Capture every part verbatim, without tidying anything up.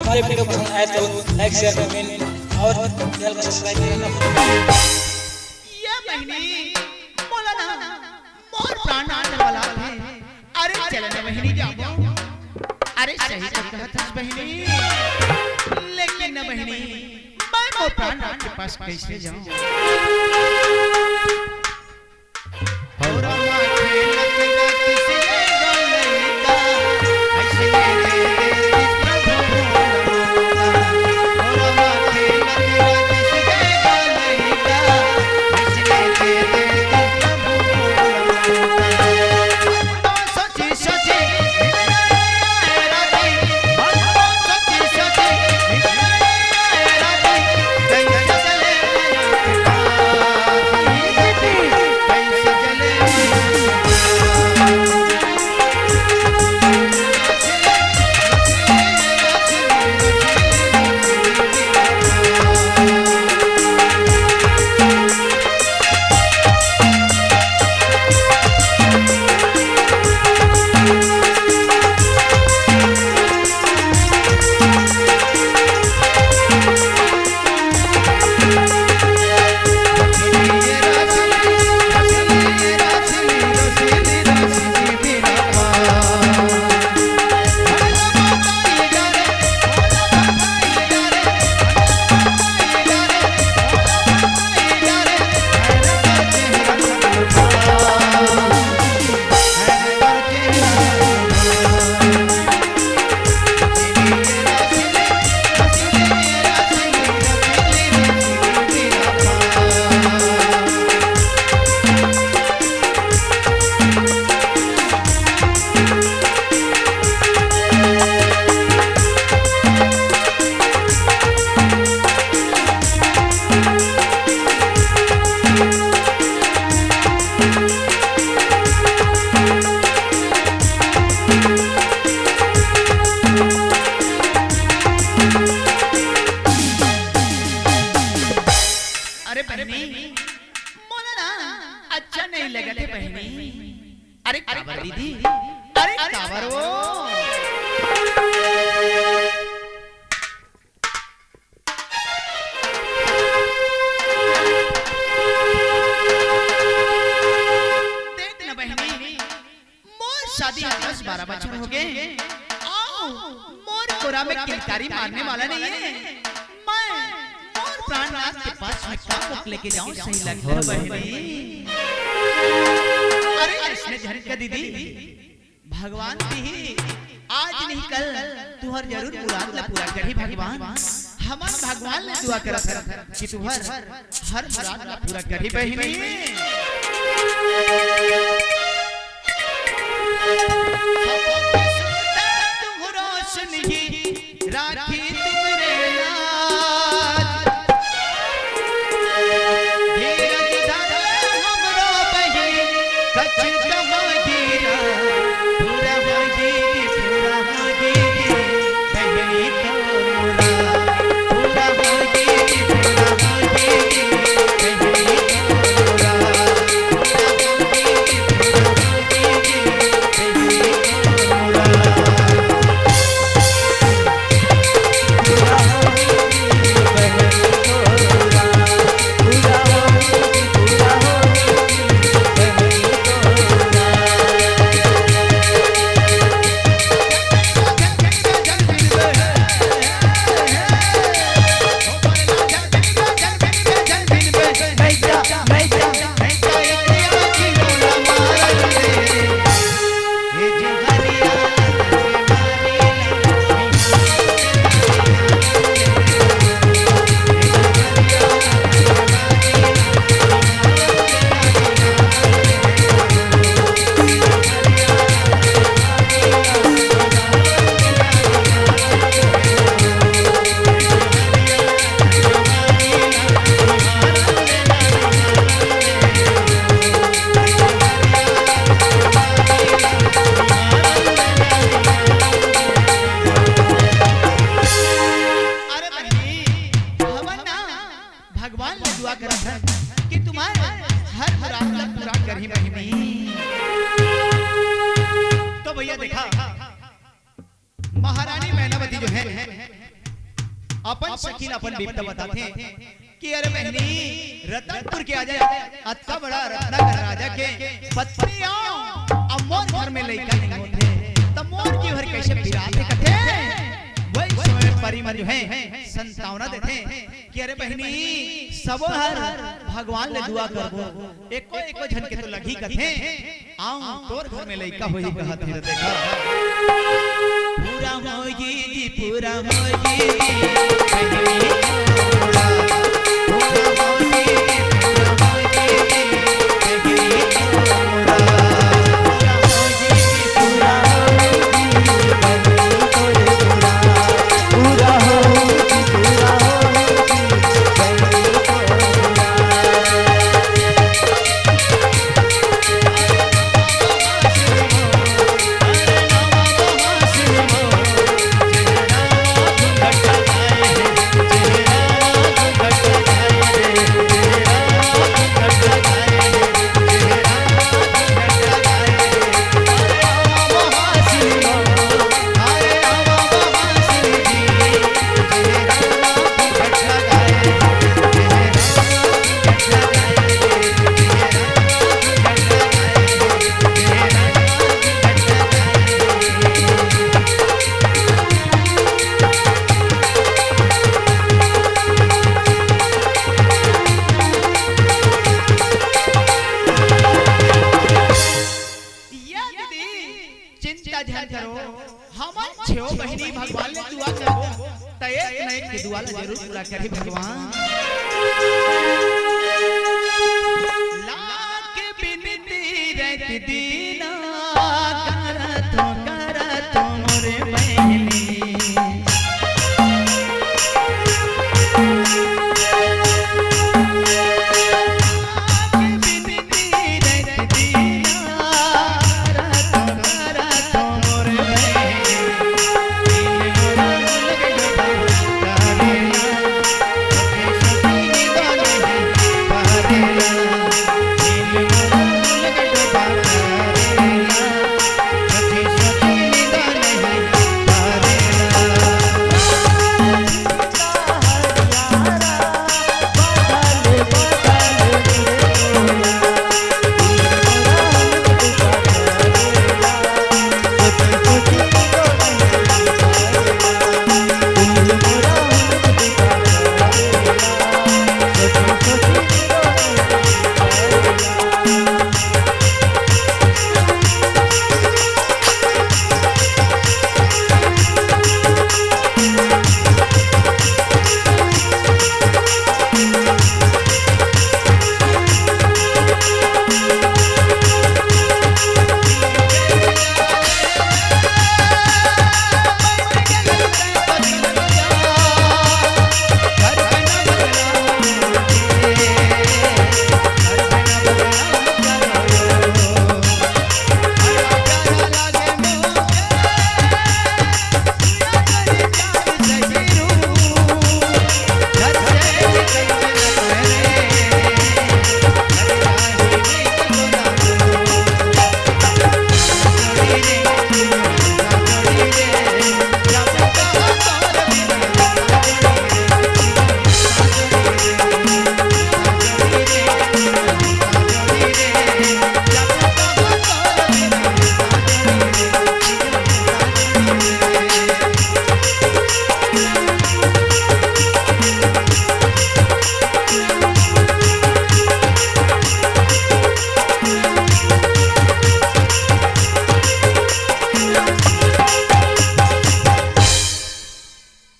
हमारे वीडियो पसंद आए तो लाइक, शेयर, कमेंट और चैनल को सब्सक्राइब करना ना भूलें। ये बहिनी, मोला ना, मोर प्राण नाथ वाला थे। अरे चल ना बहिनी, जाबो। अरे सही तो कहत हस बहिनी, लेकिन ना बहिनी, मैं मोर प्राण नाथ के पास कैसे जाऊं? अरे बहिनी, मोला ना अच्छा नहीं लगत हे बहिनी। अरे काबर दीदी? अरे काबर वो? देख ना बहिनी, मोर शादी दस बारह बछर हो गे। अउ मोर कोरा में किलकारी मारने वाला नहीं हे। मैं मोर प्राणनाथ के पास में का मुख लेके जाऊं, सही लगथे बहिनी। अरे अइसने झन का दीदी, भगवान दिही, आज नहीं कल तुहर जरूर मुराद ला पूरा करही भगवान। हमन भगवान ले दुआ करत हन कि तुहर हर मुराद ला पूरा करही बहिनी। सबके सुनता तुम रोशन ही राखी तुमरे लाज। धीरज धर हमरो बहिनी, कछु कहो धीरज, पूरा होही, पूरा होही, बहिनी तोरा। पूरा होही, पूरा होही, बहिनी तोरा। पूरा होही, पूरा होही, बहिनी तोरा। अपन सखी ल अपन बिपता बताथे कि अरे बहिनी, रतनपुर के आजा, अतका बड़ा रत्नाकर राजा के पत्नी आंव, अब मोर घर में लइका नइ होत हे, त मोर जीव हर कइसे पिरात हे कथे। वही समय परी मन जो हे संतावना देथे कि अरे बहिनी, सबो हर भगवान ले दुआ करबो, एको एको झन के तो लगही कथे। आंव तोर घर में लइका होही कहत हे, देखा। पूरा होही जी, पूरा होही जी, बहिनी मोरा। पूरा होही जी, पूरा होही जी, बहिनी मोरा। पूरा होही जी, पूरा होही जी, बहिनी मोरा। पूरा होही जी, पूरा होही जी, बहिनी मोरा। या दीदी, चिंता झन करो, हमन छेव बहिनी भगवान ले दुआ करबो, त एक न एक के दुआ ला जरूर पूरा करही भगवान। लाख बिनती रख दीना, करत हों, करत हों मोर बहिनी।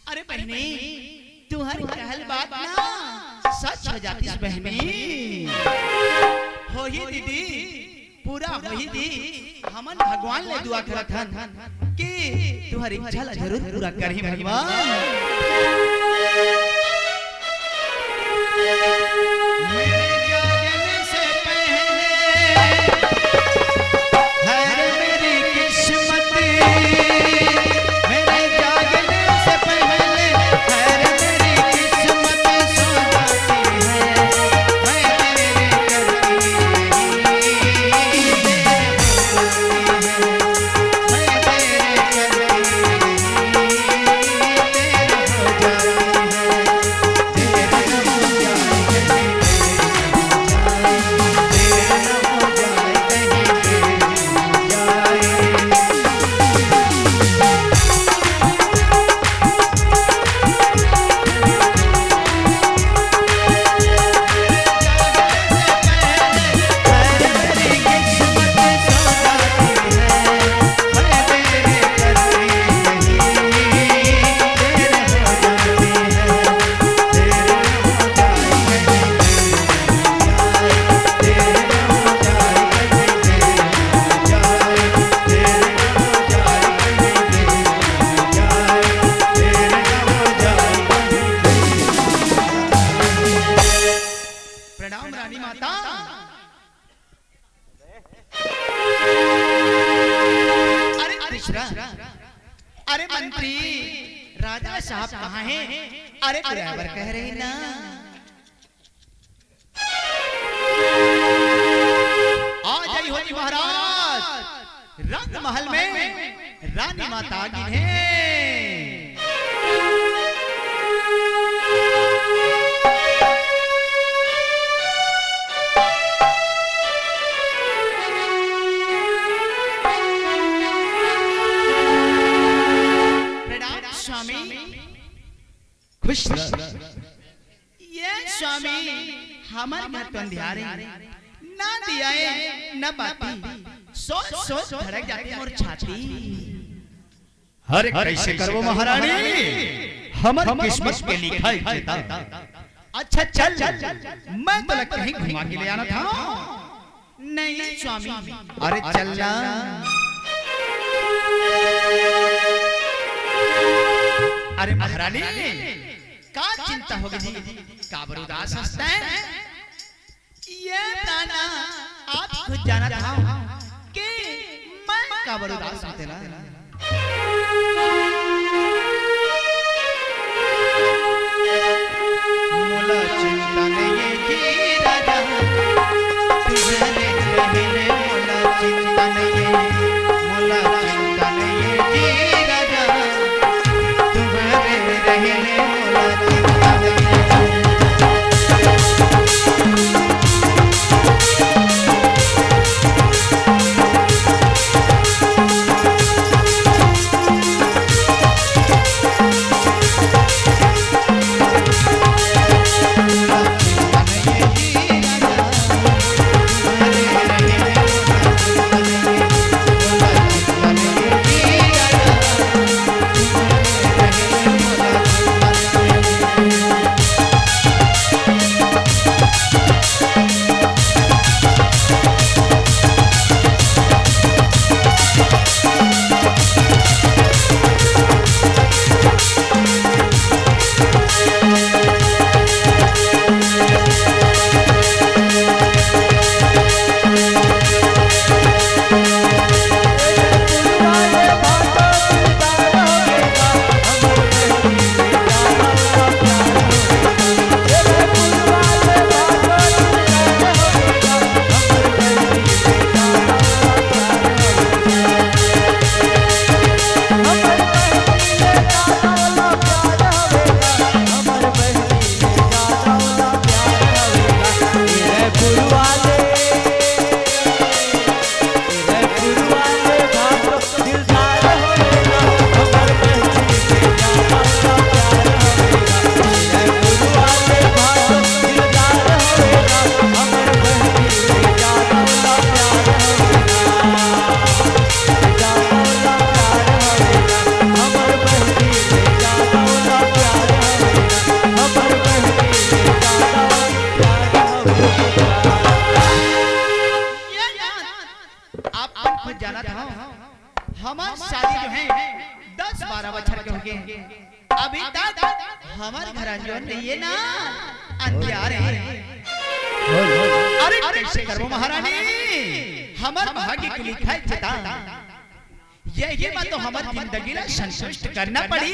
अरे बहिनी, तुंहर कहल बात ना सच हो जातिस बहिनी। होही दीदी, पूरा होही जी। हमन भगवान ले दुआ करत हन कि तुंहर इच्छा ला जरूर पूरा करही भगवान। मेरे जागने से पहले, हर मेरी किस्मत, मेरे जागने से पहले, हर मेरी किस्मत सो जाती है। मैं तेरे करती नहीं, तेरे होती है। मैं तेरे करती नहीं, तेरे राजा साहब कहाँ हे? अरे, बुलाए बर कहे रहे ना। आ जाई होती महाराज, रंग महल में रानी माता आगिन हे। प्रणाम स्वामी। खुश रह। ये स्वामी, हमर घर तो अंधियार हे, ना दिया हे, ना बाती, सोच सोच धड़क जाती मोर छाती। अरे, कैसे करबो महारानी, हमर किस्मत के लिखा हे चेता। अच्छा चल, मैं तोला कहीं घुमा के ले आना था। नहीं स्वामी। अरे चल ना। अरे महारानी, का चिंता होगे जी, काबर उदास हंसत हे? ये प्राण आप खुद जानत हव कि मैं काबर उदास हंव तेला। मोला चिंता नइये जी राजा, तुम्हरे रहने मोला चिंता नइये, मोला चिंता नइये जी राजा, तुम्हरे रहने मोला चिंता नइये। आप मन खुद जानत हव, हमर शादी जो हे दस बारह बछर के होगे। अभी तक हमर घर अंजोर नइये ना, अंधियार हे। अरे कैसे करबो महारानी, हमर भाग्य के लिखा हे चेता। यही बर तो हमर जिंदगी ला संतुष्ट करना पड़ी।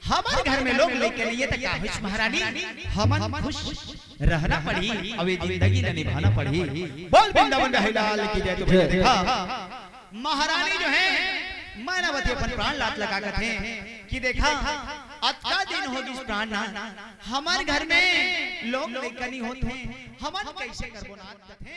हमर घर में लोग लइका नइये त का होइस महारानी, हमन खुश रहना पड़ही, अउ ये जिंदगी ला निभाना पड़ही। बोल वृंदावन बिहारी लाल की जय। तो भैया देखा, महारानी जो हे, मायावती अपन प्राण लात लगा कथे कि देखा, अतका दिन हो गिस प्राण ना, हमर घर में लोग लइका नइ होत हे, हमन कैसे करबो नाथ कथे।